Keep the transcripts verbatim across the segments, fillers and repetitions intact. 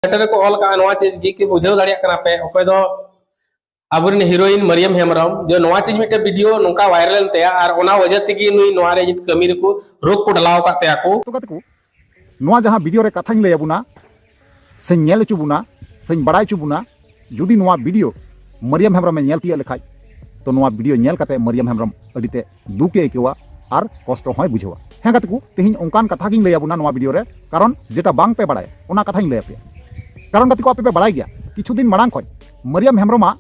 Letter ᱨᱮᱠᱚ ᱚᱞ ᱠᱟᱜᱼᱟ ᱱᱚᱣᱟ ᱪᱤᱡᱽ ᱜᱮ, ᱠᱤ ᱵᱩᱡᱷᱟᱹᱣ ᱫᱟᱲᱮᱭᱟᱜ ᱠᱟᱱᱟ ᱯᱮ ᱚᱠᱚᱭ ᱫᱚ ᱟᱵᱚᱨᱮᱱ ᱦᱤᱨᱳᱭᱤᱱ ᱢᱟᱨᱤᱭᱟᱢ ᱦᱮᱢᱵᱨᱚᱢ, ᱡᱮ ᱱᱚᱣᱟ ᱪᱤᱡᱽ ᱢᱤᱫᱴᱮᱱ ᱵᱷᱤᱰᱤᱭᱳ ᱱᱚᱝᱠᱟ ᱵᱷᱟᱭᱨᱟᱞ ᱮᱱ ᱛᱟᱭᱟ ᱟᱨ ᱚᱱᱟ ᱚᱡᱮ ᱛᱮᱜᱮ ᱱᱩᱭ ᱱᱚᱣᱟ ᱨᱮ ᱠᱟᱹᱢᱤ ᱨᱮᱠᱚ ᱨᱳᱜᱽ ᱠᱚ ᱰᱷᱟᱞᱟᱣ ᱟᱠᱟᱫ ᱛᱟᱭᱟ ᱠᱚ᱾ ᱛᱚ ᱜᱟᱛᱮ ᱠᱚ, ᱱᱚᱣᱟ ᱡᱟᱦᱟᱸ ᱵᱷᱤᱰᱤᱭᱳ ᱨᱮ ᱠᱟᱛᱷᱟᱧ ᱞᱟᱹᱭ ᱟᱵᱚᱱᱟ, ᱥᱮᱧ ᱧᱮᱞ ᱦᱚᱪᱚ ᱵᱚᱱᱟ, ᱥᱮᱧ ᱵᱟᱲᱟᱭ ᱦᱚᱪᱚ ᱵᱚᱱᱟ, ᱡᱩᱫᱤ ᱱᱚᱣᱟ ᱵᱷᱤᱰᱤᱭᱳ ᱢᱟᱨᱤᱭᱟᱢ ᱦᱮᱢᱵᱨᱚᱢᱮ ᱧᱮᱞ ᱛᱤᱭᱟᱹᱜ ᱞᱮᱠᱷᱟᱡ, ᱛᱚ ᱱᱚᱣᱟ ᱵᱷᱤᱰᱤᱭᱳ ᱧᱮᱞ ᱠᱟᱛᱮ ᱢᱟᱨᱤᱭᱟᱢ ᱦᱮᱢᱵᱨᱚᱢ ᱟᱹᱰᱤ ᱛᱮ ᱫᱩᱠ ᱮ ᱟᱹᱭᱠᱟᱹᱣᱟ ᱟᱨ ᱠᱚᱥᱴᱚ ᱦᱚᱸᱭ ᱵᱩᱡᱷᱟᱹᱣᱟ᱾ ᱦᱮᱸ ᱜᱟᱛᱮ ᱠᱚ, ᱛᱮᱦᱮᱧ ᱚᱱᱠᱟᱱ ᱠᱟᱛᱷᱟ ᱜᱤᱧ ᱞᱟᱹᱭ ᱟᱵᱚᱱᱟ ᱱᱚᱣᱟ ᱵᱷᱤᱰᱤᱭᱳ ᱨᱮ, ᱠᱟᱨᱚᱱ ᱡᱮᱴᱟ ᱵᱟᱝ ᱯᱮ ᱵᱟᱲᱟᱭᱟ ᱚᱱᱟ ᱠᱟᱛᱷᱟᱧ ᱞᱟᱹᱭ ᱟᱯᱮᱭᱟ᱾ ᱠᱟᱨᱚᱱ ᱜᱟᱛᱮ ᱠᱚ, ᱟᱯᱮ ᱯᱮ ᱵᱟᱲᱟᱭ ᱜᱮᱭᱟ, ᱠᱤᱪᱷᱩ ᱫᱤᱱ ᱢᱟᱲᱟᱝ ᱠᱷᱚᱱ ᱢᱟᱨᱤᱭᱟᱢ ᱦᱮᱢᱵᱨᱚᱢᱟᱜ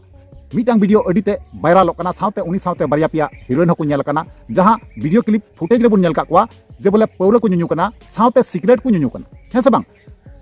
ᱢᱤᱫᱴᱟᱝ ᱵᱷᱤᱰᱤᱭᱳ ᱟᱹᱰᱤ ᱛᱮ ᱵᱷᱟᱭᱨᱟᱞᱚᱜ ᱠᱟᱱᱟ, ᱥᱟᱶᱛᱮ ᱩᱱᱤ ᱥᱟᱶᱛᱮ ᱵᱟᱨᱭᱟ ᱯᱮᱭᱟ ᱦᱤᱨᱳᱭᱤᱱ ᱦᱚᱸᱠᱚ ᱧᱮᱞ ᱟᱠᱟᱱᱟ, ᱡᱟᱦᱟᱸ ᱵᱷᱤᱰᱤᱭᱳ ᱠᱞᱤᱯ ᱯᱷᱩᱴᱮᱡᱽ ᱨᱮᱵᱚᱱ ᱧᱮᱞ ᱠᱟᱜ ᱠᱚᱣᱟ ᱡᱮ ᱵᱚᱞᱮ ᱯᱟᱹᱣᱨᱟᱹ ᱠᱚ ᱧᱩᱧᱩ ᱠᱟᱱᱟ, ᱥᱟᱶᱛᱮ ᱥᱤᱜᱨᱮᱴ ᱠᱚ ᱧᱩᱧᱩ ᱠᱟᱱᱟ, ᱦᱮᱸ ᱥᱮ ᱵᱟᱝ?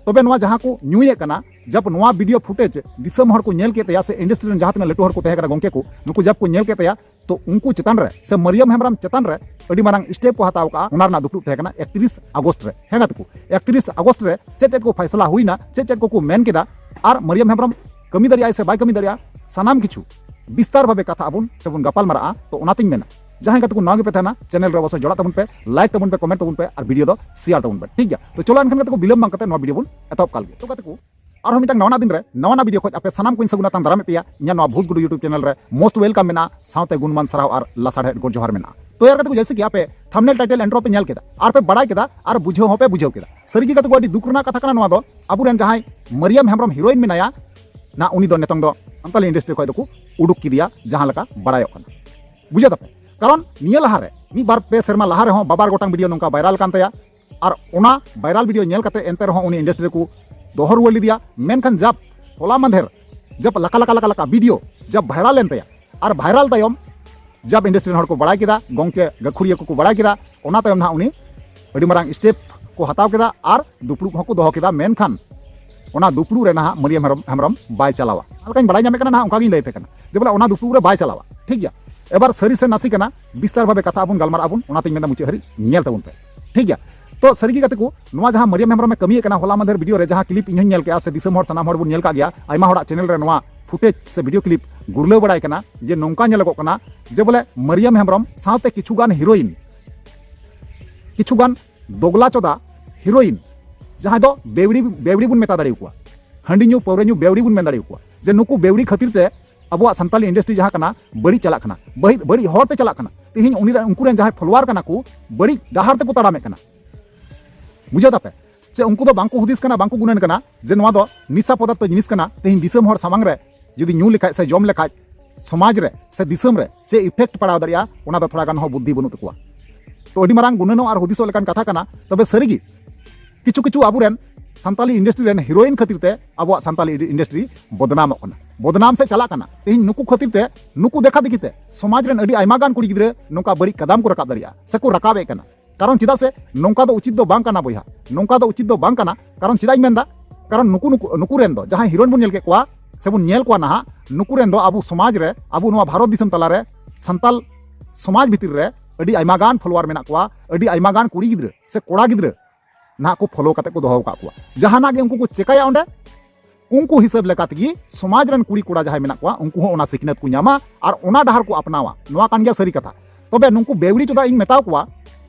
ᱛᱚᱵᱮ ᱱᱚᱣᱟ ᱡᱟᱦᱟᱸ ᱠᱚ ᱧᱩᱭᱮᱫ ᱠᱟᱱᱟ, ᱡᱟᱵ ᱱᱚᱣᱟ ᱵᱷᱤᱰᱤᱭᱳ ᱯᱷᱩᱴᱮᱡᱽ ᱫᱤᱥᱚᱢ ᱦᱚᱲ ᱠᱚ ᱧᱮᱞ ᱠᱮᱫ ᱛᱟᱭᱟ, ᱥᱮ ᱤᱱᱰᱟᱥᱴᱨᱤ ᱨᱮᱱ ᱡᱟᱦᱟᱸ ᱛᱤᱱᱟᱹᱜ ᱞᱟᱹᱴᱩ ᱦᱚᱲ ᱠᱚ ᱛᱟᱦᱮᱸ ᱠᱟᱱᱟ, ᱜᱚᱝᱠᱮ ᱠᱚ, ᱱᱩᱠᱩ ᱡᱟᱵ ᱠᱚ ᱧᱮᱞ ᱠᱮᱫ ᱛᱟᱭᱟ, ᱛᱚ ᱩᱱᱠᱩ ᱪᱮᱛᱟᱱ ᱨᱮ ᱥᱮ ᱢᱟᱨᱤᱭᱟᱢ ᱦᱮᱢᱵᱨᱚᱢ ᱪᱮᱛᱟᱱ ᱨᱮ ᱟᱹᱰᱤ ᱢᱟᱨᱟᱝ ᱥᱴᱮᱯ ᱠᱚ ᱦᱟᱛᱟᱣ ᱠᱟᱜᱼᱟ᱾ ᱚᱱᱟ ᱨᱮᱱᱟᱜ ᱫᱩᱯᱲᱩᱵ ᱛᱟᱦᱮᱸ ᱠᱟᱱᱟ ᱮᱠᱛᱨᱤᱥ ᱟᱜᱚᱥᱴ ᱨᱮ᱾ ᱦᱮᱸ ᱜᱟᱛᱮ ᱠᱚ, ᱮᱠᱛᱨᱤᱥ ᱟᱜᱚᱥᱴ ᱨᱮ ᱪᱮᱫ ᱪᱮᱫ ᱠᱚ ᱯᱷᱟᱭᱥᱟᱞᱟ ᱦᱩᱭᱱᱟ, ᱪᱮᱫ ᱪᱮᱫ ᱠᱚᱠᱚ ᱢᱮᱱ ᱠᱮᱫᱟ, ᱟᱨ ᱢᱟᱨᱤᱭᱟᱢ ᱦᱮᱢᱵᱨᱚᱢ ᱠᱟᱹᱢᱤ ᱫᱟᱲᱮᱭᱟᱜᱼᱟᱭ ᱥᱮ ᱵᱟᱭ ᱠᱟᱹᱢᱤ ᱫᱟᱲᱮᱭᱟᱜᱼᱟ, ᱥᱟᱱᱟᱢ ᱠᱤᱪᱷᱩ ᱵᱤᱥᱛᱟᱨ ᱵᱷᱟᱵᱮ ᱠᱟᱛᱷᱟ ᱟᱵᱚᱱ ᱥᱮᱵᱚᱱ ᱜᱟᱯᱟᱞ ᱢᱟᱨᱟᱜᱼᱟ᱾ ᱛᱚ ᱚᱱᱟᱛᱤᱧ ᱢᱮᱱᱟ, ᱡᱟᱦᱟᱸᱭ ᱜᱟᱛᱮ ᱠᱚ ᱱᱟᱣᱟ ᱜᱮᱯᱮ ᱛᱟᱦᱮᱱᱟ, ᱪᱮᱱᱮᱞ ᱨᱮ ᱚᱵᱚᱥᱥᱳᱭ ᱡᱚᱲᱟᱜ ᱛᱟᱵᱚᱱ ᱯᱮ, ᱞᱟᱭᱤᱠ ᱛᱟᱵᱚᱱ ᱯᱮ, ᱠᱚᱢᱮᱱᱴ ᱛᱟᱵᱚᱱ ᱯᱮ, ᱟᱨ ᱵᱷᱤᱰᱤᱭᱳ ᱫᱚ ᱥᱮᱭᱟᱨ ᱛᱟᱵᱚᱱ ᱯᱮ, ᱴᱷᱤᱠ ᱜᱮᱭᱟ? ᱛᱚ ᱪᱚᱞᱚ ᱮᱱᱠᱷᱟᱱ ᱜᱟᱛᱮ ᱠᱚ, ᱵᱤᱞᱚᱢ ᱵᱟᱝ ᱠᱟᱛᱮ ᱱᱚᱣᱟ ᱵᱷᱤᱰᱤᱭᱳ ᱵᱚᱱ ᱮᱛᱚᱦᱚᱵ ᱠᱟᱞ ᱜᱮ᱾ ᱛᱚ ᱜᱟᱛᱮ ᱠᱚ, ᱟᱨᱦᱚᱸ ᱢᱤᱫᱴᱟᱝ ᱱᱟᱣᱟ ᱱᱟᱜ ᱫᱤᱱ ᱨᱮ ᱱᱟᱣᱟ ᱱᱟᱜ ᱵᱷᱤᱰᱤᱭᱳ ᱠᱷᱚᱱ ᱟᱯᱮ ᱥᱟᱱᱟᱢ ᱠᱚᱧ ᱥᱟᱹᱜᱩᱱ ᱟᱛᱟᱝ ᱫᱟᱨᱟᱢᱮᱫ ᱯᱮᱭᱟ ᱤᱧᱟᱹᱜ ᱱᱚᱣᱟ ᱵᱷᱩᱥ ᱜᱩᱰᱩ YouTube ᱪᱮᱱᱮᱞ ᱨᱮ᱾ ᱢᱳᱥᱴ ᱣᱮᱞᱠᱟᱢ ᱢᱮᱱᱟᱜᱼᱟ, ᱥᱟᱶᱛᱮ ᱜᱩᱱᱢᱟᱱ ᱥᱟᱨᱦᱟᱣ ᱟᱨ ᱞᱟᱥᱟᱲᱦᱮᱫ ᱜᱚᱰ ᱡᱚᱦᱟᱨ ᱢᱮᱱᱟᱜᱼᱟ᱾ ᱛᱚ ᱭᱟᱨ ᱜᱟᱛᱮ ᱠᱚ, ᱡᱮᱭᱥᱮ ᱠᱤ ᱟᱯᱮ ᱛᱷᱟᱢᱵᱱᱮᱞ, ᱴᱟᱭᱴᱮᱞ, ᱤᱱᱴᱨᱳ ᱯᱮ ᱧᱮᱞ ᱠᱮᱫᱟ ᱟᱨ ᱯᱮ ᱵᱟᱲᱟᱭ ᱠᱮᱫᱟ ᱟᱨ ᱵᱩᱡᱷᱟᱹᱣ ᱦᱚᱸᱯᱮ ᱵᱩᱡᱷᱟᱹᱣ ᱠᱮᱫᱟ᱾ ᱥᱟᱹᱨᱤ ᱜᱮ ᱜᱟᱛᱮ ᱠᱚ, ᱟᱹᱰᱤ ᱫᱩᱠ ᱨᱮᱱᱟᱜ ᱠᱟᱛᱷᱟ ᱠᱟᱱᱟ ᱱᱚᱣᱟ ᱫᱚ᱾ ᱟᱵᱚᱨᱮᱱ ᱡᱟᱦᱟᱸᱭ ᱢᱟᱨᱤᱭᱟᱢ ᱦᱮᱢᱵᱨᱚᱢ ᱦᱤᱨᱳᱭᱤᱱ ᱢᱮᱱᱟᱭᱟ ᱱᱟ, ᱩᱱᱤ ᱫᱚ ᱱᱤᱛᱚᱝ ᱫᱚ ᱥᱟᱱᱛᱟᱞᱤ ᱤᱱᱰᱟᱥᱴᱨᱤ ᱠᱷᱚᱱ ᱫᱚᱠᱚ ᱩᱰᱩᱠ ᱠᱮᱫᱮᱭᱟ, ᱡᱟᱦᱟᱸ ᱞᱮᱠᱟ ᱵᱟᱲᱟᱭᱚᱜ ᱠᱟᱱᱟ᱾ ᱵᱩᱡᱷᱟᱹᱣ ᱫᱟᱯᱮ? ᱠᱟᱨᱚᱱ ᱱᱤᱭᱟᱹ ᱞᱟᱦᱟᱨᱮ ᱢᱤᱫ ᱵᱟᱨ ᱯᱮ ᱥᱮᱨᱢᱟ ᱞᱟᱦᱟ ᱨᱮᱦᱚᱸ ᱵᱟᱵᱟᱨ ᱜᱚᱴᱟᱝ ᱵᱷᱤᱰᱤᱭᱳ ᱱᱚᱝᱠᱟ ᱵᱷᱟᱭᱨᱟᱞ ᱠᱟᱱ ᱛᱟᱭᱟ, ᱟᱨ ᱚᱱᱟ ᱵᱷᱟᱭᱨᱟᱞ ᱵᱷᱤᱰᱤᱭᱳ ᱧᱮᱞ ᱠᱟᱛᱮ ᱮᱱᱛᱮ ᱨᱮᱦᱚᱸ ᱩᱱᱤ ᱤᱱᱰᱟᱥᱴᱨᱤ ᱨᱮᱠᱚ ᱫᱚᱦᱚ ᱨᱩᱣᱟᱹᱲ ᱞᱮᱫᱮᱭᱟ᱾ ᱢᱮᱱᱠᱷᱟᱱ ᱡᱟᱵ ᱦᱚᱞᱟ ᱢᱟᱫᱷᱮᱨ ᱡᱟᱵ ᱞᱟᱠᱟ ᱞᱟᱠᱟ ᱞᱟᱠᱟ ᱞᱟᱠᱟ ᱵᱷᱤᱰᱤᱭᱳ ᱡᱟᱵ ᱵᱷᱟᱭᱨᱟᱞ ᱮᱱ ᱛᱟᱭᱟ, ᱟᱨ ᱵᱷᱟᱭᱨᱟᱞ ᱛᱟᱭᱚᱢ ᱡᱟᱵ ᱤᱱᱰᱟᱥᱴᱨᱤ ᱨᱮᱱ ᱦᱚᱲ ᱠᱚ ᱵᱟᱲᱟᱭ ᱠᱮᱫᱟ, ᱜᱚᱝᱠᱮ ᱜᱟᱹᱠᱷᱩᱲᱤᱭᱟᱹ ᱠᱚᱠᱚ ᱵᱟᱲᱟᱭ ᱠᱮᱫᱟ, ᱚᱱᱟ ᱛᱟᱭᱚᱢ ᱱᱟᱦᱟᱜ ᱩᱱᱤ ᱟᱹᱰᱤ ᱢᱟᱨᱟᱝ ᱥᱴᱮᱯ ᱠᱚ ᱦᱟᱛᱟᱣ ᱠᱮᱫᱟ ᱟᱨ ᱫᱩᱯᱲᱩᱵ ᱦᱚᱸᱠᱚ ᱫᱚᱦᱚ ᱠᱮᱫᱟ᱾ ᱢᱮᱱᱠᱷᱟᱱ ᱚᱱᱟ ᱫᱩᱯᱲᱩᱵ ᱨᱮ ᱱᱟᱦᱟᱜ ᱢᱟᱹᱨᱤᱭᱟᱹᱢ ᱦᱮᱢᱵᱨᱚᱢ, ᱦᱮᱢᱵᱨᱚᱢ ᱵᱟᱭ ᱪᱟᱞᱟᱣᱟ᱾ ᱚᱱᱟ ᱞᱮᱠᱟᱧ ᱵᱟᱲᱟᱭ ᱧᱟᱢᱮᱫ ᱠᱟᱱᱟ ᱱᱟᱦᱟᱜ, ᱚᱱᱠᱟ ᱜᱤᱧ ᱞᱟᱹᱭ ᱟᱯᱮ ᱠᱟᱱᱟ ᱡᱮ ᱵᱚᱞᱮ ᱚᱱᱟ ᱫᱩᱯᱲᱩᱵ ᱨᱮ ᱵᱟᱭ ᱪᱟᱞᱟᱣᱟ᱾ ᱴᱷᱤᱠ ᱜᱮᱭᱟ, ᱮᱵᱟᱨ ᱥᱟᱹᱨᱤ ᱥᱮ ᱱᱟᱥᱮ ᱠᱟᱱᱟ, ᱵᱤᱥᱛᱟᱨ ᱵᱷᱟᱵᱮ ᱠᱟᱛᱷᱟ ᱟᱵᱚᱱ ᱜᱟᱞᱢᱟᱨᱟᱜ ᱟᱵᱚᱱ, ᱚᱱᱟᱛᱤᱧ ᱢᱮᱱᱫᱟ ᱢᱩᱪᱟᱹᱫ ᱦᱟᱹᱨᱤᱡ ᱧᱮᱞ ᱛᱟᱵᱚᱱ ᱯᱮ᱾ ᱴᱷᱤᱠ ᱜᱮᱭᱟ, ᱛᱚ ᱥᱟᱹᱨᱤ ᱜᱮ ᱜᱟᱛᱮ ᱠᱚ, ᱱᱚᱣᱟ ᱡᱟᱦᱟᱸ ᱢᱟᱹᱨᱤᱭᱟᱹᱢ ᱦᱮᱢᱵᱨᱚᱢᱮ ᱠᱟᱹᱢᱤᱭᱮᱫ ᱠᱟᱱᱟ, ᱦᱚᱞᱟ ᱢᱟᱫᱷᱮᱨ ᱵᱷᱤᱰᱤᱭᱳ ᱨᱮ ᱡᱟᱦᱟᱸ ᱠᱞᱤᱯ ᱤᱧ ᱦᱚᱸᱧ ᱧᱮᱞ ᱠᱮᱜᱼᱟ ᱥᱮ ᱫᱤᱥᱚᱢ ᱦᱚᱲ ᱥᱟᱱᱟᱢ ᱦᱚᱲ ᱵᱚᱱ ᱧᱮᱞ ᱠᱟᱜ ᱜᱮᱭᱟ, ᱟᱭᱢᱟ ᱦᱚᱲᱟᱜ ᱪᱮᱱᱮᱞ ᱨᱮ ᱱᱚᱣᱟ ᱯᱷᱩᱴᱮᱡᱽ ᱥᱮ ᱵᱷᱤᱰᱤᱭᱳ ᱠᱞᱤᱯ ᱜᱩᱨᱞᱟᱹᱣ ᱵᱟᱲᱟᱭ ᱠᱟᱱᱟ ᱡᱮ ᱱᱚᱝᱠᱟ ᱧᱮᱞᱚᱜᱚᱜ ᱠᱟᱱᱟ ᱡᱮ ᱵᱚᱞᱮ ᱢᱟᱹᱨᱤᱭᱟᱹᱢ ᱦᱮᱢᱵᱨᱚᱢ ᱥᱟᱶᱛᱮ ᱠᱤᱪᱷᱩ ᱜᱟᱱ ᱦᱤᱨᱳᱭᱤᱱ, ᱠᱤᱪᱷᱩ ᱜᱟᱱ ᱫᱚᱜᱽᱞᱟ ᱪᱚᱫᱟ ᱦᱤᱨᱳᱭᱤᱱ ᱡᱟᱦᱟᱸᱭ ᱫᱚ ᱵᱮᱣᱲᱤ, ᱵᱮᱣᱲᱤ ᱵᱚᱱ ᱢᱮᱛᱟ ᱫᱟᱲᱮᱭᱟᱠᱚᱣᱟ, ᱦᱟᱺᱰᱤ ᱧᱩ ᱯᱟᱹᱣᱨᱟᱹ ᱧᱩ ᱵᱮᱣᱲᱤ ᱵᱚᱱ ᱢᱮᱱ ᱫᱟᱲᱮᱭᱟᱠᱚᱣᱟ, ᱡᱮ ᱱᱩᱠᱩ ᱵᱮᱣᱲᱤ ᱠᱷᱟᱹᱛᱤᱨ ᱛᱮ ᱟᱵᱚᱣᱟᱜ ᱥᱟᱱᱛᱟᱞᱤ ᱤᱱᱰᱟᱥᱴᱨᱤ ᱡᱟᱦᱟᱸ ᱠᱟᱱᱟ ᱵᱟᱹᱲᱤᱡ ᱪᱟᱞᱟᱜ ᱠᱟᱱᱟ, ᱵᱟᱹᱲᱤᱡ, ᱵᱟᱹᱲᱤᱡ ᱦᱚᱨ ᱛᱮ ᱪᱟᱞᱟᱜ ᱠᱟᱱᱟ, ᱛᱮᱦᱮᱧ ᱩᱱᱤ ᱨᱮᱱ, ᱩᱱᱠᱩ ᱨᱮᱱ ᱡᱟᱦᱟᱸᱭ ᱯᱷᱚᱞᱳᱣᱟᱨ ᱠᱟᱱᱟ ᱠᱚ, ᱵᱟᱹᱲᱤᱡ ᱰᱟᱦᱟᱨ ᱛᱮᱠᱚ ᱛᱟᱲᱟᱢᱮᱫ ᱠᱟᱱᱟ᱾ ᱵᱩᱡᱷᱟᱹᱣ ᱫᱟᱯᱮ? ᱥᱮ ᱩᱱᱠᱩ ᱫᱚ ᱵᱟᱝᱠᱚ ᱦᱩᱫᱤᱥ ᱠᱟᱱᱟ, ᱵᱟᱝᱠᱚ ᱜᱩᱱᱟᱹᱱ ᱠᱟᱱᱟ ᱡᱮ ᱱᱚᱣᱟ ᱫᱚ ᱱᱤᱥᱟ ᱯᱚᱫᱟᱨᱛᱷᱚ ᱡᱤᱱᱤᱥ ᱠᱟᱱᱟ, ᱛᱮᱦᱮᱧ ᱫᱤᱥᱚᱢ ᱦᱚᱲ ᱥᱟᱢᱟᱝ ᱨᱮ ᱡᱩᱫᱤ ᱧᱩ ᱞᱮᱠᱷᱟᱡ ᱥᱮ ᱡᱚᱢ ᱞᱮᱠᱷᱟᱡ ᱥᱚᱢᱟᱡᱽ ᱨᱮ ᱥᱮ ᱫᱤᱥᱚᱢ ᱨᱮ ᱪᱮᱫ ᱤᱯᱷᱮᱠᱴ ᱯᱟᱲᱟᱣ ᱫᱟᱲᱮᱭᱟᱜᱼᱟ, ᱚᱱᱟ ᱫᱚ ᱛᱷᱚᱲᱟ ᱜᱟᱱ ᱦᱚᱸ ᱵᱩᱫᱽᱫᱷᱤ ᱵᱟᱹᱱᱩᱜ ᱛᱟᱠᱚᱣᱟ᱾ ᱛᱚ ᱟᱹᱰᱤ ᱢᱟᱨᱟᱝ ᱜᱩᱱᱟᱹᱱᱚᱜ ᱟᱨ ᱦᱩᱫᱤᱥᱚᱜ ᱞᱮᱠᱟᱱ ᱠᱟᱛᱷᱟ ᱠᱟᱱᱟ᱾ ᱛᱚᱵᱮ ᱥᱟᱹᱨᱤᱜᱮ ᱠᱤᱪᱷᱩ ᱠᱤᱪᱷᱩ ᱟᱵᱚᱨᱮᱱ ᱥᱟᱱᱛᱟᱞᱤ ᱤᱱᱰᱟᱥᱴᱨᱤ ᱨᱮᱱ ᱦᱤᱨᱳᱭᱤᱱ ᱠᱷᱟᱹᱛᱤᱨ ᱛᱮ ᱟᱵᱚᱣᱟᱜ ᱥᱟᱱᱛᱟᱞᱤ ᱤᱱᱰᱟᱥᱴᱨᱤ ᱵᱚᱫᱱᱟᱢᱚᱜ ᱠᱟᱱᱟ, ᱵᱚᱫᱱᱟᱢ ᱥᱮᱫ ᱪᱟᱞᱟᱜ ᱠᱟᱱᱟ᱾ ᱛᱮᱦᱮᱧ ᱱᱩᱠᱩ ᱠᱷᱟᱹᱛᱤᱨ ᱛᱮ, ᱱᱩᱠᱩ ᱫᱮᱠᱷᱟ ᱫᱮᱠᱷᱤ ᱛᱮ ᱥᱚᱢᱟᱡᱽ ᱨᱮᱱ ᱟᱹᱰᱤ ᱟᱭᱢᱟ ᱜᱟᱱ ᱠᱩᱲᱤ ᱜᱤᱫᱽᱨᱟᱹ ᱱᱚᱝᱠᱟ ᱵᱟᱹᱲᱤᱡ ᱠᱟᱫᱟᱢ ᱠᱚ ᱨᱟᱠᱟᱵ ᱫᱟᱲᱮᱭᱟᱜᱼᱟ ᱥᱮᱠᱚ ᱨᱟᱠᱟᱵᱮᱫ ᱠᱟᱱᱟ᱾ ᱠᱟᱨᱚᱱ ᱪᱮᱫᱟᱜ ᱥᱮ ᱱᱚᱝᱠᱟ ᱫᱚ ᱩᱪᱤᱛ ᱫᱚ ᱵᱟᱝ ᱠᱟᱱᱟ ᱵᱚᱭᱦᱟ, ᱱᱚᱝᱠᱟ ᱫᱚ ᱩᱪᱤᱛ ᱫᱚ ᱵᱟᱝ ᱠᱟᱱᱟ᱾ ᱠᱟᱨᱚᱱ ᱪᱮᱫᱟᱜ ᱤᱧ ᱢᱮᱱᱫᱟ, ᱠᱟᱨᱚᱱ ᱱᱩᱠᱩ, ᱱᱩᱠᱩ, ᱱᱩᱠᱩ ᱨᱮᱱ ᱫᱚ ᱡᱟᱦᱟᱸᱭ ᱦᱤᱨᱳᱭᱤᱱ ᱵᱚᱱ ᱧᱮᱞ ᱠᱮᱫ ᱠᱚᱣᱟ ᱥᱮᱵᱚᱱ ᱧᱮᱞ ᱠᱚᱣᱟ ᱱᱟᱦᱟᱜ, ᱱᱩᱠᱩ ᱨᱮᱱ ᱫᱚ ᱟᱵᱚ ᱥᱚᱢᱟᱡᱽ ᱨᱮ, ᱟᱵᱚ ᱱᱚᱣᱟ ᱵᱷᱟᱨᱚᱛ ᱫᱤᱥᱚᱢ ᱛᱟᱞᱟᱨᱮ ᱥᱟᱱᱛᱟᱞ ᱥᱚᱢᱟᱡᱽ ᱵᱷᱤᱛᱤᱨ ᱨᱮ ᱟᱹᱰᱤ ᱟᱭᱢᱟ ᱜᱟᱱ ᱯᱷᱚᱞᱳᱣᱟᱨ ᱢᱮᱱᱟᱜ ᱠᱚᱣᱟ, ᱟᱹᱰᱤ ᱟᱭᱢᱟ ᱜᱟᱱ ᱠᱩᱲᱤ ᱜᱤᱫᱽᱨᱟᱹ ᱥᱮ ᱠᱚᱲᱟ ᱜᱤᱫᱽᱨᱟᱹ ᱱᱟᱦᱟᱜ ᱠᱚ ᱯᱷᱚᱞᱳ ᱠᱟᱛᱮ ᱠᱚ ᱫᱚᱦᱚ ᱟᱠᱟᱫ ᱠᱚᱣᱟ᱾ ᱡᱟᱦᱟᱱᱟᱜ ᱜᱮ ᱩᱱᱠᱩ ᱠᱚ ᱪᱮᱠᱟᱭᱟ ᱚᱸᱰᱮ, ᱩᱱᱠᱩ ᱦᱤᱥᱟᱹᱵ ᱞᱮᱠᱟ ᱛᱮᱜᱮ ᱥᱚᱢᱟᱡᱽ ᱨᱮᱱ ᱠᱩᱲᱤ ᱠᱚᱲᱟ ᱡᱟᱦᱟᱸᱭ ᱢᱮᱱᱟᱜ ᱠᱚᱣᱟ, ᱩᱱᱠᱩ ᱦᱚᱸ ᱚᱱᱟ ᱥᱤᱠᱷᱱᱟᱹᱛ ᱠᱚ ᱧᱟᱢᱟ ᱟᱨ ᱚᱱᱟ ᱰᱟᱦᱟᱨ ᱠᱚ ᱟᱯᱱᱟᱣᱟ᱾ ᱱᱚᱣᱟ ᱠᱟᱱ ᱜᱮᱭᱟ ᱥᱟᱹᱨᱤ ᱠᱟᱛᱷᱟ᱾ ᱛᱚᱵᱮ ᱱᱩᱠᱩ ᱵᱮᱣᱲᱤ ᱪᱚᱫᱟ ᱤᱧ ᱢᱮᱛᱟᱣ ᱠᱚᱣᱟ,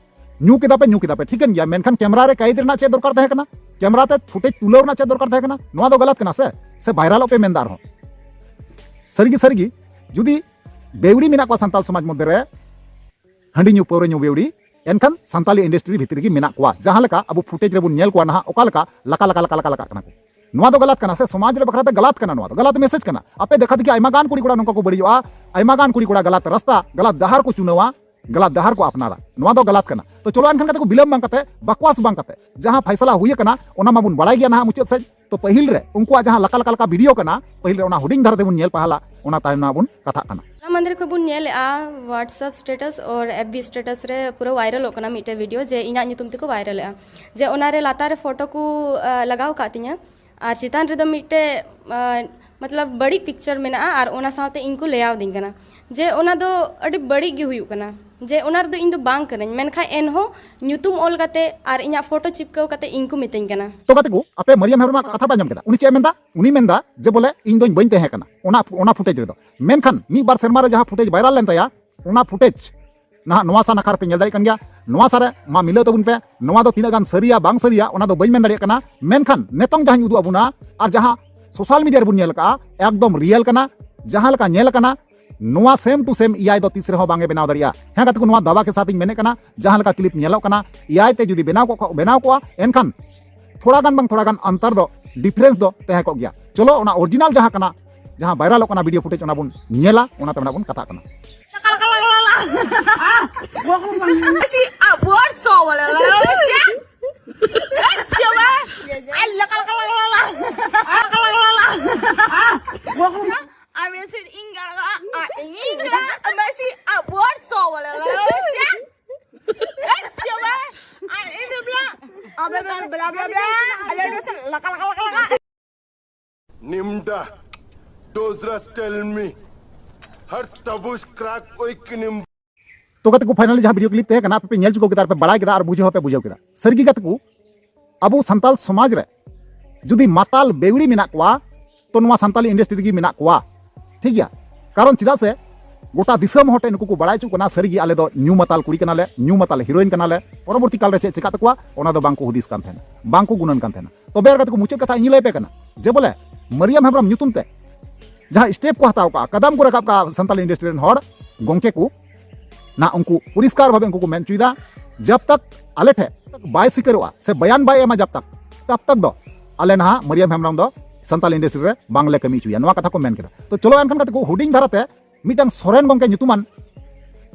ᱧᱩ ᱠᱮᱫᱟ ᱯᱮ, ᱧᱩ ᱠᱮᱫᱟ ᱯᱮ, ᱴᱷᱤᱠᱟᱹᱱ ᱜᱮᱭᱟ, ᱢᱮᱱᱠᱷᱟᱱ ᱠᱮᱢᱨᱟ ᱨᱮ ᱠᱟᱭᱤᱫ ᱨᱮᱱᱟᱜ ᱪᱮᱫ ᱫᱚᱨᱠᱟᱨ ᱛᱟᱦᱮᱸ ᱠᱟᱱᱟ? ᱠᱮᱢᱨᱟ ᱛᱮ ᱯᱷᱩᱴᱮᱡᱽ ᱛᱩᱞᱟᱹᱣ ᱨᱮᱱᱟᱜ ᱪᱮᱫ ᱫᱚᱨᱠᱟᱨ ᱛᱟᱦᱮᱸ ᱠᱟᱱᱟ? ᱱᱚᱣᱟ ᱫᱚ ᱜᱟᱞᱟᱛ ᱠᱟᱱᱟ ᱥᱮ, ᱥᱮ ᱵᱷᱟᱭᱨᱟᱞᱚᱜ ᱯᱮ ᱢᱮᱱᱫᱟ ᱟᱨᱦᱚᱸ? ᱥᱟᱹᱨᱤᱜᱮ, ᱥᱟᱹᱨᱤᱜᱮ, ᱡᱩᱫᱤ ᱵᱮᱣᱲᱤ ᱢᱮᱱᱟᱜ ᱠᱚᱣᱟ ᱥᱟᱱᱛᱟᱞ ᱥᱚᱢᱟᱡᱽ ᱢᱚᱫᱽᱫᱷᱮ ᱨᱮ, ᱦᱟᱺᱰᱤ ᱧᱩ ᱯᱟᱹᱣᱨᱟᱹ ᱧᱩ ᱵᱮᱣᱲᱤ, ᱮᱱᱠᱷᱟᱱ ᱥᱟᱱᱛᱟᱞᱤ ᱤᱱᱰᱟᱥᱴᱨᱤ ᱵᱷᱤᱛᱨᱤ ᱨᱮᱜᱮ ᱢᱮᱱᱟᱜ ᱠᱚᱣᱟ᱾ ᱡᱟᱦᱟᱸ ᱞᱮᱠᱟ ᱟᱵᱚ ᱯᱷᱩᱴᱮᱡᱽ ᱨᱮᱵᱚᱱ ᱧᱮᱞ ᱠᱚᱣᱟ ᱱᱟᱦᱟᱜ, ᱚᱠᱟ ᱞᱮᱠᱟ ᱞᱟᱠᱟ, ᱞᱟᱠᱟ, ᱞᱟᱠᱟ, ᱞᱟᱠᱟ ᱠᱟᱱᱟ ᱠᱚ᱾ ᱱᱚᱣᱟ ᱫᱚ ᱜᱟᱞᱟᱛ ᱠᱟᱱᱟ ᱥᱮ ᱥᱚᱢᱟᱡᱽ ᱨᱮ ᱵᱟᱠᱷᱨᱟ ᱛᱮ ᱜᱟᱞᱟᱛ ᱠᱟᱱᱟ? ᱱᱚᱣᱟ ᱫᱚ ᱜᱟᱞᱟᱛ ᱢᱮᱥᱮᱡᱽ ᱠᱟᱱᱟ᱾ ᱟᱯᱮ ᱫᱮᱠᱷᱟ ᱫᱮᱠᱷᱤ ᱟᱭᱢᱟ ᱜᱟᱱ ᱠᱩᱲᱤ ᱠᱚᱲᱟ ᱱᱚᱝᱠᱟ ᱠᱚ ᱵᱟᱹᱲᱤᱡᱚᱜᱼᱟ, ᱟᱭᱢᱟ ᱜᱟᱱ ᱠᱩᱲᱤ ᱠᱚᱲᱟ ᱜᱟᱞᱟᱛ ᱨᱟᱥᱛᱟ, ᱜᱟᱞᱟᱛ ᱰᱟᱦᱟᱨ ᱠᱚ ᱪᱩᱱᱟᱹᱣᱟ, ᱜᱟᱞᱟᱛ ᱰᱟᱦᱟᱨ ᱠᱚ ᱟᱯᱱᱟᱨᱟ᱾ ᱱᱚᱣᱟ ᱫᱚ ᱜᱟᱞᱟᱛ ᱠᱟᱱᱟ᱾ ᱛᱚ ᱪᱚᱞᱚ ᱮᱱᱠᱷᱟᱱ ᱠᱟᱛᱮ ᱠᱚ ᱵᱤᱞᱚᱢ ᱵᱟᱝ ᱠᱟᱛᱮ, ᱵᱟᱠᱣᱟᱥ ᱵᱟᱝ ᱠᱟᱛᱮ, ᱡᱟᱦᱟᱸ ᱯᱷᱟᱭᱥᱟᱞᱟ ᱦᱩᱭ ᱟᱠᱟᱱᱟ ᱚᱱᱟ ᱢᱟᱵᱚᱱ ᱵᱟᱲᱟᱭ ᱜᱮᱭᱟ ᱱᱟᱦᱟᱜ ᱢᱩᱪᱟᱹᱫ ᱥᱮᱫ᱾ ᱛᱚ ᱯᱟᱹᱦᱤᱞ ᱨᱮ ᱩᱱᱠᱩᱣᱟᱜ ᱡᱟᱦᱟᱸ ᱞᱟᱠᱟ, ᱞᱟᱠᱟ, ᱞᱟᱠᱟ ᱵᱷᱤᱰᱤᱭᱳ ᱠᱟᱱᱟ, ᱯᱟᱹᱦᱤᱞ ᱨᱮ ᱚᱱᱟ ᱦᱩᱰᱤᱧ ᱫᱷᱟᱨᱟ ᱛᱮᱵᱚᱱ ᱧᱮᱞ ᱯᱟᱦᱟᱞᱟ, ᱚᱱᱟ ᱛᱟᱭᱚᱢ ᱱᱟᱦᱟᱜ ᱵᱚᱱ ᱠᱟᱛᱷᱟᱜ ᱠᱟᱱᱟ᱾ ᱦᱚᱞᱟ ᱢᱟᱦᱫᱮᱨ ᱠᱷᱚᱱ ᱵᱚᱱ ᱧᱮᱞᱮᱜᱼᱟ WhatsApp status ᱟᱨ FB status ᱨᱮ ᱯᱩᱨᱟᱹ ᱵᱷᱟᱭᱨᱟᱞᱚᱜ ᱠᱟᱱᱟ ᱢᱤᱫᱴᱮᱡ ᱵᱷᱤᱰᱤᱭᱳ, ᱡᱮ ᱤᱧᱟᱹᱜ ᱧᱩᱛᱩᱢ ᱛᱮᱠᱚ ᱵᱷᱟᱭᱨᱟᱞᱮᱜᱼᱟ, ᱡᱮ ᱚᱱᱟᱨᱮ ᱞᱟᱛᱟᱨ ᱨᱮ ᱯᱷᱳᱴᱳ ᱠᱚ, ᱟ, ᱞᱟᱜᱟᱣ ᱟᱠᱟᱫ ᱛᱤᱧᱟᱹ ᱟᱨ ᱪᱮᱛᱟᱱ ᱨᱮᱫᱚ ᱢᱤᱫᱴᱮᱡ, ᱟ, ᱢᱚᱛᱞᱚᱵ ᱵᱟᱹᱲᱤᱡ ᱯᱤᱠᱪᱟᱨ ᱢᱮᱱᱟᱜᱼᱟ ᱟᱨ ᱚᱱᱟ ᱥᱟᱶᱛᱮ ᱤᱧ ᱠᱚ ᱞᱟᱹᱭᱟᱣᱫᱤᱧ ᱠᱟᱱᱟ ᱡᱮ ᱚᱱᱟ ᱫᱚ ᱟᱹᱰᱤ ᱵᱟᱹᱲᱤᱡ ᱜᱮ ᱦᱩᱭᱩᱜ ᱠᱟᱱᱟ, ᱡᱮ ᱚᱱᱟ ᱨᱮᱫᱚ ᱤᱧ ᱫᱚ ᱵᱟᱝ ᱠᱟᱹᱱᱟᱹᱧ, ᱢᱮᱱᱠᱷᱟᱱ ᱮᱱᱦᱚᱸ ᱧᱩᱛᱩᱢ ᱚᱞ ᱠᱟᱛᱮ ᱟᱨ ᱤᱧᱟᱹᱜ ᱯᱷᱳᱴᱳ ᱪᱤᱯᱠᱟᱹᱣ ᱠᱟᱛᱮ ᱤᱧ ᱠᱚ ᱢᱤᱛᱟᱹᱧ ᱠᱟᱱᱟ᱾ ᱛᱚ ᱜᱟᱛᱮ ᱠᱚ, ᱟᱯᱮ ᱢᱟᱨᱤᱭᱟᱢ ᱦᱮᱢᱵᱨᱚᱢᱟᱜ ᱠᱟᱛᱷᱟ ᱯᱮ ᱟᱸᱡᱚᱢ ᱠᱮᱫᱟ᱾ ᱩᱱᱤ ᱪᱮᱫ ᱮ ᱢᱮᱱᱫᱟ? ᱩᱱᱤ ᱢᱮᱱᱫᱟ ᱡᱮ ᱵᱚᱞᱮ ᱤᱧ ᱫᱚᱧ ᱵᱟᱹᱧ ᱛᱟᱦᱮᱸ ᱠᱟᱱᱟ ᱚᱱᱟ, ᱚᱱᱟ ᱯᱷᱩᱴᱮᱡᱽ ᱨᱮᱫᱚ, ᱢᱮᱱᱠᱷᱟᱱ ᱢᱤᱫ ᱵᱟᱨ ᱥᱮᱨᱢᱟ ᱨᱮ ᱡᱟᱦᱟᱸ ᱯᱷᱩᱴᱮᱡᱽ ᱵᱷᱟᱭᱨᱟᱞ ᱞᱮᱱ ᱛᱟᱭᱟ, ᱚᱱᱟ ᱯᱷᱩᱴᱮᱡᱽ ᱱᱟᱦᱟᱜ ᱱᱚᱣᱟ ᱥᱟ ᱱᱟᱠᱷᱟ ᱨᱮᱯᱮ ᱧᱮᱞ ᱫᱟᱲᱮᱭᱟᱜ ᱠᱟᱱ ᱜᱮᱭᱟ, ᱱᱚᱣᱟ ᱥᱟ ᱨᱮ ᱢᱟ ᱢᱤᱞᱟᱹᱣ ᱛᱟᱵᱚᱱ ᱯᱮ᱾ ᱱᱚᱣᱟ ᱫᱚ ᱛᱤᱱᱟᱹᱜ ᱜᱟᱱ ᱥᱟᱹᱨᱤᱭᱟ ᱵᱟᱝ ᱥᱟᱹᱨᱤᱭᱟ ᱚᱱᱟ ᱫᱚ ᱵᱟᱹᱧ ᱢᱮᱱ ᱫᱟᱲᱮᱭᱟᱜ ᱠᱟᱱᱟ, ᱢᱮᱱᱠᱷᱟᱱ ᱱᱤᱛᱚᱝ ᱡᱟᱦᱟᱸᱧ ᱩᱫᱩᱜ ᱟᱵᱚᱱᱟ ᱟᱨ ᱡᱟᱦᱟᱸ ᱥᱳᱥᱟᱞ ᱢᱤᱰᱤᱭᱟ ᱨᱮᱵᱚᱱ ᱧᱮᱞ ᱟᱠᱟᱫᱼᱟ ᱮᱠᱫᱚᱢ ᱨᱤᱭᱮᱞ ᱠᱟᱱᱟ᱾ ᱡᱟᱦᱟᱸ ᱞᱮᱠᱟ ᱧᱮᱞ ᱟᱠᱟᱱᱟ ᱱᱚᱣᱟ ᱥᱮᱢ ᱴᱩ ᱥᱮᱢ ᱮ ᱟᱭ ᱫᱚ ᱛᱤᱥ ᱨᱮᱦᱚᱸ ᱵᱟᱝ ᱮ ᱵᱮᱱᱟᱣ ᱫᱟᱲᱮᱭᱟᱜᱼᱟ᱾ ᱦᱮᱸ ᱜᱟᱛᱮ ᱠᱚ, ᱱᱚᱣᱟ ᱫᱟᱣᱟ ᱠᱮ ᱥᱟᱛ ᱤᱧ ᱢᱮᱱᱮᱫ ᱠᱟᱱᱟ, ᱡᱟᱦᱟᱸ ᱞᱮᱠᱟ ᱠᱞᱤᱯ ᱧᱮᱞᱚᱜ ᱠᱟᱱᱟ ᱮ ᱟᱭ ᱛᱮ ᱡᱩᱫᱤ ᱵᱮᱱᱟᱣ ᱠᱚᱜ ᱵᱮᱱᱟᱣ ᱠᱚᱜᱼᱟ, ᱮᱱᱠᱷᱟᱱ ᱛᱷᱚᱲᱟ ᱜᱟᱱ ᱵᱟᱝ ᱛᱷᱚᱲᱟ ᱜᱟᱱ ᱚᱱᱛᱚᱨ ᱫᱚ, ᱰᱤᱯᱷᱟᱨᱮᱱᱥ ᱫᱚ ᱛᱟᱦᱮᱸ ᱠᱚᱜ ᱜᱮᱭᱟ᱾ ᱪᱚᱞᱚ ᱚᱱᱟ ᱚᱨᱤᱡᱤᱱᱟᱞ ᱡᱟᱦᱟᱸ ᱠᱟᱱᱟ, ᱡᱟᱦᱟᱸ ᱵᱷᱟᱭᱨᱟᱞᱚᱜ ᱠᱟᱱᱟ ᱵᱷᱤᱰᱤᱭᱳ ᱯᱷᱩᱴᱮᱡᱽ, ᱚᱱᱟ ᱵᱚᱱ ᱧᱮᱞᱟ, ᱚᱱᱟ ᱛᱟᱭᱚᱢ ᱵᱚᱱ ᱠᱟᱛᱷᱟᱜ ᱠᱟᱱᱟ᱾ Nimda, Dozra, tell me, har tabush crack oik nimda. ᱛᱚ ᱜᱟᱛᱮ ᱠᱚ, ᱯᱷᱟᱭᱱᱟᱞᱤ ᱡᱟᱦᱟᱸ ᱵᱷᱤᱰᱤᱭᱳ ᱠᱞᱤᱯ ᱛᱟᱦᱮᱸ ᱠᱟᱱᱟ, ᱟᱯᱮ ᱯᱮ ᱧᱮᱞ ᱪᱩᱠᱟᱹᱣ ᱠᱮᱫᱟ ᱟᱨ ᱯᱮ ᱵᱟᱲᱟᱭ ᱠᱮᱫᱟ ᱟᱨ ᱵᱩᱡᱷᱟᱹᱣ ᱦᱚᱸᱯᱮ ᱵᱩᱡᱷᱟᱹᱣ ᱠᱮᱫᱟ᱾ ᱥᱟᱹᱨᱤᱜᱮ ᱜᱟᱛᱮ ᱠᱚ, ᱟᱵᱚ ᱥᱟᱱᱛᱟᱞ ᱥᱚᱢᱟᱡᱽ ᱨᱮ ᱡᱩᱫᱤ ᱢᱟᱛᱟᱞ ᱵᱮᱣᱲᱤ ᱢᱮᱱᱟᱜ ᱠᱚᱣᱟ, ᱛᱚ ᱱᱚᱣᱟ ᱥᱟᱱᱛᱟᱞᱤ ᱤᱱᱰᱟᱥᱴᱨᱤ ᱨᱮᱜᱮ ᱢᱮᱱᱟᱜ ᱠᱚᱣᱟ᱾ ᱴᱷᱤᱠ ᱜᱮᱭᱟ, ᱠᱟᱨᱚᱱ ᱪᱮᱫᱟᱜ ᱥᱮ ᱜᱚᱴᱟ ᱫᱤᱥᱚᱢ ᱦᱚᱲ ᱴᱷᱮᱱ ᱱᱩᱠᱩ ᱠᱚ ᱵᱟᱲᱟᱭ ᱦᱚᱪᱚᱜ ᱠᱟᱱᱟ, ᱥᱟᱹᱨᱤᱜᱮ ᱟᱞᱮ ᱫᱚ ᱧᱩ ᱢᱟᱛᱟᱞ ᱠᱩᱲᱤ ᱠᱟᱱᱟᱞᱮ, ᱧᱩ ᱢᱟᱛᱟᱞ ᱦᱤᱨᱳᱭᱤᱱ ᱠᱟᱱᱟᱞᱮ᱾ ᱯᱚᱨᱚᱵᱚᱨᱛᱤ ᱠᱟᱞ ᱨᱮ ᱪᱮᱫ ᱪᱮᱠᱟᱜ ᱛᱟᱠᱚᱣᱟ, ᱚᱱᱟ ᱫᱚ ᱵᱟᱝ ᱠᱚ ᱦᱩᱫᱤᱥ ᱠᱟᱱ ᱛᱟᱦᱮᱱᱟ, ᱵᱟᱝ ᱠᱚ ᱜᱩᱱᱟᱹᱱ ᱠᱟᱱ ᱛᱟᱦᱮᱱᱟ᱾ ᱛᱚᱵᱮ ᱟᱨ ᱜᱟᱛᱮ ᱠᱚ, ᱢᱩᱪᱟᱹᱫ ᱠᱟᱛᱷᱟ ᱤᱧ ᱞᱟᱹᱭ ᱟᱯᱮ ᱠᱟᱱᱟ ᱡᱮ ᱵᱚᱞᱮ ᱢᱟᱨᱤᱭᱟᱢ ᱦᱮᱢᱵᱨᱚᱢ ᱧᱩᱛᱩᱢ ᱛᱮ ᱡᱟᱦᱟᱸ ᱥᱴᱮᱯ ᱠᱚ ᱦᱟᱛᱟᱣ ᱠᱟᱜᱼᱟ, ᱠᱟᱫᱟᱢ ᱠᱚ ᱨᱟᱠᱟᱵ ᱠᱟᱜᱼᱟ ᱥᱟᱱᱛᱟᱞᱤ ᱤᱱᱰᱟᱥᱴᱨᱤ ᱨᱮᱱ ᱦᱚᱲ ᱜᱚᱝᱠᱮ ᱠᱚ, ᱱᱟ ᱩᱱᱠᱩ ᱯᱚᱨᱤᱥᱠᱟᱨ ᱵᱷᱟᱵᱮ ᱩᱱᱠᱩ ᱠᱚ ᱢᱮᱱ ᱦᱚᱪᱚᱭᱮᱫᱟ, ᱡᱟᱵ ᱛᱟᱠ ᱟᱞᱮ ᱴᱷᱮᱱ ᱵᱟᱭ ᱥᱤᱠᱟᱹᱨᱚᱜᱼᱟ ᱥᱮ ᱵᱟᱭᱟᱱ ᱵᱟᱭ ᱮᱢᱟ ᱡᱟᱵ ᱛᱟᱠ, ᱛᱟᱵ ᱛᱟᱠ ᱫᱚ ᱟᱞᱮ ᱱᱟᱦᱟᱜ ᱢᱟᱨᱤᱭᱟᱢ ᱦᱮᱢᱵᱨᱚᱢ ᱫᱚ ᱥᱟᱱᱛᱟᱞᱤ ᱤᱱᱰᱟᱥᱴᱨᱤ ᱨᱮ ᱵᱟᱝᱞᱮ ᱠᱟᱹᱢᱤ ᱦᱚᱪᱚᱭᱟ, ᱱᱚᱣᱟ ᱠᱟᱛᱷᱟ ᱠᱚ ᱢᱮᱱ ᱠᱮᱫᱟ᱾ ᱛᱚ ᱪᱚᱞᱚ ᱮᱱᱠᱷᱟᱱ ᱜᱟᱛᱮ ᱠᱚ, ᱦᱩᱰᱤᱧ ᱫᱷᱟᱨᱟᱛᱮ ᱢᱤᱫᱴᱟᱝ ᱥᱚᱨᱮᱱ ᱜᱚᱝᱠᱮ ᱧᱩᱛᱩᱢᱟᱱ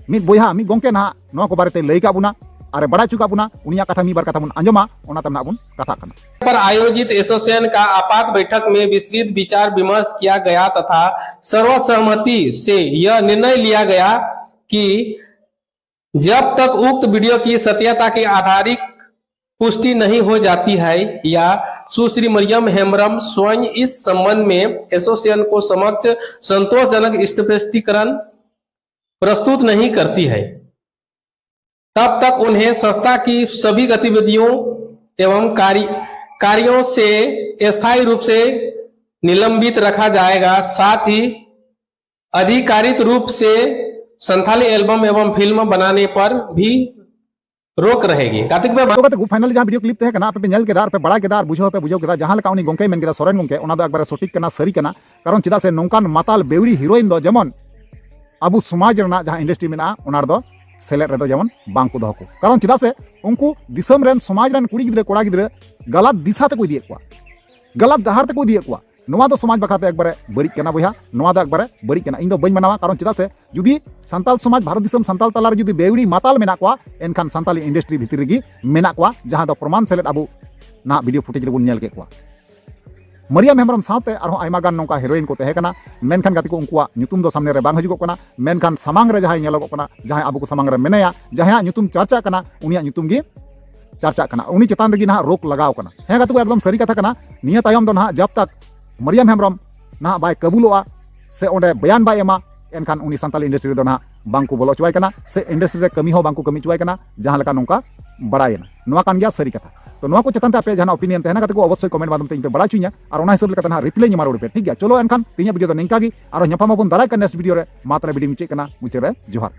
ᱢᱤᱫ ᱵᱚᱭᱦᱟ, ᱢᱤᱫ ᱜᱚᱝᱠᱮ ᱱᱟᱦᱟᱜ ᱱᱚᱣᱟ ᱠᱚ ᱵᱟᱨᱮᱛᱮ ᱞᱟᱹᱭ ᱠᱟᱜ ᱵᱚᱱᱟ ᱟᱨ ᱵᱟᱲᱟᱭ ᱦᱚᱪᱚ ᱠᱟᱜ ᱵᱚᱱᱟ, ᱩᱱᱤᱭᱟᱜ ᱠᱟᱛᱷᱟ ᱢᱤᱫ ᱵᱟᱨ ᱠᱟᱛᱷᱟ ᱵᱚᱱ ᱟᱸᱡᱚᱢᱟ, ᱚᱱᱟ ᱛᱟᱭᱚᱢ ᱱᱟᱦᱟᱜ ᱵᱚᱱ ᱠᱟᱛᱷᱟᱜ ᱠᱟᱱᱟ᱾ पर आयोजित एसोसिएशन का आपात बैठक में विस्तृत विचार विमर्श किया गया तथा सर्वसहमति से यह निर्णय लिया गया कि जब तक उक्त वीडियो की सत्यता की आधारिक पुष्टि नहीं हो जाती है या सुश्री मरियम हेम्ब्रम स्वयं इस संबंध में एसोसिएशन को समक्ष संतोषजनक स्पष्टीकरण प्रस्तुत नहीं करती है, तब तक उन्हें संस्था की सभी गतिविधियों एवं कार्य कार्यों से स्थायी रूप से निलंबित रखा जाएगा। साथ ही अधिकारित रूप से संथाली एल्बम एवं फिल्म बनाने पर भी रोक रहेगी। गाते हुए ᱛᱚ ᱜᱟᱛᱮ ᱠᱚ, finally ᱡᱟᱦᱟᱸ video clip ᱛᱟᱦᱮᱸ ᱠᱟᱱᱟ, ᱟᱯᱮ ᱯᱮ ᱧᱮᱞ ᱠᱮᱫᱟ ᱟᱨ ᱯᱮ ᱵᱟᱲᱟᱭ ᱠᱮᱫᱟ ᱟᱨ ᱵᱩᱡᱷᱟᱹᱣ ᱦᱚᱸᱯᱮ ᱵᱩᱡᱷᱟᱹᱣ ᱠᱮᱫᱟ, ᱡᱟᱦᱟᱸ ᱞᱮᱠᱟ ᱩᱱᱤ ᱜᱚᱝᱠᱮᱭ ᱢᱮᱱ ᱠᱮᱫᱟ, ᱥᱚᱨᱮᱱ ᱜᱚᱝᱠᱮ, ᱚᱱᱟ ᱫᱚ ᱮᱠᱵᱟᱨᱮ ᱥᱚᱴᱷᱤᱠ ᱠᱟᱱᱟ, ᱥᱟᱹᱨᱤ ᱠᱟᱱᱟ᱾ ᱠᱟᱨᱚᱱ ᱪᱮᱫᱟᱜ ᱥᱮ ᱱᱚᱝᱠᱟᱱ ᱢᱟᱛᱟᱞ ᱵᱮᱣᱲᱤ heroine ᱫᱚ ᱡᱮᱢᱚᱱ ᱟᱵᱚ ᱥᱚᱢᱟᱡᱽ ᱨᱮᱱᱟᱜ ᱡᱟᱦᱟᱸ industry ᱢᱮᱱᱟᱜᱼᱟ, ᱚᱱᱟ ᱨᱮᱫᱚ ᱥᱮᱞᱮᱫ ᱨᱮᱫᱚ ᱡᱮᱢᱚᱱ ᱵᱟᱝ ᱠᱚ ᱫᱚᱦᱚ ᱠᱚ᱾ ᱠᱟᱨᱚᱱ ᱪᱮᱫᱟᱜ ᱥᱮ ᱩᱱᱠᱩ ᱫᱤᱥᱚᱢ ᱨᱮᱱ ᱥᱚᱢᱟᱡᱽ ᱨᱮᱱ ᱠᱩᱲᱤ ᱜᱤᱫᱽᱨᱟᱹ ᱠᱚᱲᱟ ᱜᱤᱫᱽᱨᱟᱹ ᱜᱟᱞᱟᱛ ᱫᱤᱥᱟ ᱛᱮᱠᱚ ᱤᱫᱤᱭᱮᱫ ᱠᱚᱣᱟ, ᱜᱟᱞᱟᱛ ᱰᱟᱦᱟᱨ ᱛᱮᱠᱚ ᱤᱫᱤᱭᱮᱫ ᱠᱚᱣᱟ᱾ ᱱᱚᱣᱟ ᱫᱚ ᱥᱚᱢᱟᱡᱽ ᱵᱟᱠᱷᱨᱟ ᱛᱮ ᱮᱠᱵᱟᱨᱮ ᱵᱟᱹᱲᱤᱡ ᱠᱟᱱᱟ ᱵᱚᱭᱦᱟ, ᱱᱚᱣᱟ ᱫᱚ ᱮᱠᱵᱟᱨᱮ ᱵᱟᱹᱲᱤᱡ ᱠᱟᱱᱟ᱾ ᱤᱧ ᱫᱚ ᱵᱟᱹᱧ ᱢᱟᱱᱟᱣᱟ, ᱠᱟᱨᱚᱱ ᱪᱮᱫᱟᱜ ᱥᱮ ᱡᱩᱫᱤ ᱥᱟᱱᱛᱟᱞ ᱥᱚᱢᱟᱡᱽ, ᱵᱷᱟᱨᱚᱛ ᱫᱤᱥᱚᱢ ᱥᱟᱱᱛᱟᱞ ᱛᱟᱞᱟᱨᱮ ᱡᱩᱫᱤ ᱵᱮᱣᱲᱤ ᱢᱟᱛᱟᱞ ᱢᱮᱱᱟᱜ ᱠᱚᱣᱟ, ᱮᱱᱠᱷᱟᱱ ᱥᱟᱱᱛᱟᱞᱤ industry ᱵᱷᱤᱛᱤᱨ ᱨᱮᱜᱮ ᱢᱮᱱᱟᱜ ᱠᱚᱣᱟ, ᱡᱟᱦᱟᱸ ᱫᱚ ᱯᱨᱚᱢᱟᱱ ᱥᱮᱞᱮᱫ ᱟᱵᱚ ᱱᱟᱦᱟᱜ video footage ᱨᱮᱵᱚᱱ ᱧᱮᱞ ᱠᱮᱫ ᱠᱚᱣᱟ᱾ ᱢᱟᱨᱤᱭᱟᱢ ᱦᱮᱢᱵᱨᱚᱢ ᱥᱟᱶᱛᱮ ᱟᱨᱦᱚᱸ ᱟᱭᱢᱟ ᱜᱟᱱ ᱱᱚᱝᱠᱟ heroine ᱠᱚ ᱛᱟᱦᱮᱸ ᱠᱟᱱᱟ, ᱢᱮᱱᱠᱷᱟᱱ ᱜᱟᱛᱮ ᱠᱚ, ᱩᱱᱠᱩᱣᱟᱜ ᱧᱩᱛᱩᱢ ᱫᱚ ᱥᱟᱢᱱᱮ ᱨᱮ ᱵᱟᱝ ᱦᱤᱡᱩᱜᱚᱜ ᱠᱟᱱᱟ, ᱢᱮᱱᱠᱷᱟᱱ ᱥᱟᱢᱟᱝ ᱨᱮ ᱡᱟᱦᱟᱸᱭ ᱧᱮᱞᱚᱜᱚᱜ ᱠᱟᱱᱟ, ᱡᱟᱦᱟᱸᱭ ᱟᱵᱚ ᱠᱚ ᱥᱟᱢᱟᱝ ᱨᱮ ᱢᱮᱱᱟᱭᱟ, ᱡᱟᱦᱟᱸᱭᱟᱜ ᱧᱩᱛᱩᱢ ᱪᱟᱨᱪᱟᱜ ᱠᱟᱱᱟ, ᱩᱱᱤᱭᱟᱜ ᱧᱩᱛᱩᱢ ᱜᱮ ᱪᱟᱨᱪᱟᱜ ᱠᱟᱱᱟ, ᱩᱱᱤ ᱪᱮᱛᱟᱱ ᱨᱮᱜᱮ ᱱᱟᱦᱟᱜ ᱨᱳᱠ ᱞᱟᱜᱟᱣ ᱠᱟᱱᱟ᱾ ᱦᱮᱸ ᱜᱟᱛᱮ ᱠᱚ, ᱮᱠᱫᱚᱢ ᱥᱟᱹᱨᱤ ᱠᱟᱛᱷᱟ ᱠᱟᱱᱟ᱾ ᱱᱤᱭᱟᱹ ᱛᱟᱭᱚᱢ ᱫᱚ ᱱᱟᱦᱟᱜ ᱡᱟᱵ ᱛᱟᱠ ᱢᱟᱨᱤᱭᱟᱢ ᱦᱮᱢᱵᱨᱚᱢ ᱱᱟᱦᱟᱜ ᱵᱟᱭ ᱠᱟᱹᱵᱩᱞᱚᱜᱼᱟ ᱥᱮ ᱚᱸᱰᱮ ᱵᱚᱭᱟᱱ ᱵᱟᱭ ᱮᱢᱟ, ᱮᱱᱠᱷᱟᱱ ᱩᱱᱤ ᱥᱟᱱᱛᱟᱞᱤ industry ᱨᱮᱫᱚ ᱱᱟᱦᱟᱜ ᱵᱟᱝ ᱠᱚ ᱵᱚᱞᱚ ᱦᱚᱪᱚᱣᱟᱭ ᱠᱟᱱᱟ ᱥᱮ industry ᱨᱮ ᱠᱟᱹᱢᱤ ᱦᱚᱸ ᱵᱟᱝ ᱠᱚ ᱠᱟᱹᱢᱤ ᱦᱚᱪᱚᱣᱟᱭ ᱠᱟᱱᱟ, ᱡᱟᱦᱟᱸ ᱞᱮᱠᱟ ᱱᱚᱝᱠᱟ ᱵᱟᱲᱟᱭᱮᱱᱟ᱾ ᱱᱚᱣᱟ ᱠᱟᱱ ᱜᱮᱭᱟ ᱥᱟᱹᱨᱤ ᱠᱟᱛᱷᱟ᱾ ᱛᱚ ᱱᱚᱣᱟ ᱠᱚ ᱪᱮᱛᱟᱱ ᱛᱮ ᱟᱯᱮ ᱡᱟᱦᱟᱱᱟᱜ opinion ᱛᱟᱦᱮᱱᱟ ᱜᱟᱛᱮ ᱠᱚ, ᱚᱵᱚᱥᱥᱳᱭ comment ᱢᱟᱫᱽᱫᱷᱚᱢ ᱛᱮ ᱤᱧ ᱯᱮ ᱵᱟᱲᱟᱭ ᱦᱚᱪᱚᱧᱟ, ᱟᱨ ᱚᱱᱟ ᱦᱤᱥᱟᱹᱵ ᱞᱮᱠᱟᱛᱮ ᱱᱟᱦᱟᱜ reply ᱤᱧ ᱮᱢᱟ ᱨᱩᱣᱟᱹᱲ ᱯᱮ, ᱴᱷᱤᱠ ᱜᱮᱭᱟ? ᱪᱚᱞᱚ ᱮᱱᱠᱷᱟᱱ ᱛᱮᱦᱮᱧᱟᱜ video ᱫᱚ ᱱᱤᱝᱠᱟ ᱜᱮ, ᱟᱨᱦᱚᱸ ᱧᱟᱯᱟᱢ ᱟᱵᱚᱱ ᱫᱟᱨᱟᱭ ᱠᱟᱱ next video ᱨᱮ᱾ ᱢᱟ ᱛᱟᱦᱞᱮ video ᱢᱩᱪᱟᱹᱫ ᱠᱟᱱᱟ, ᱢᱩᱪᱟᱹᱫ ᱨᱮ ᱡᱚᱦᱟᱨ᱾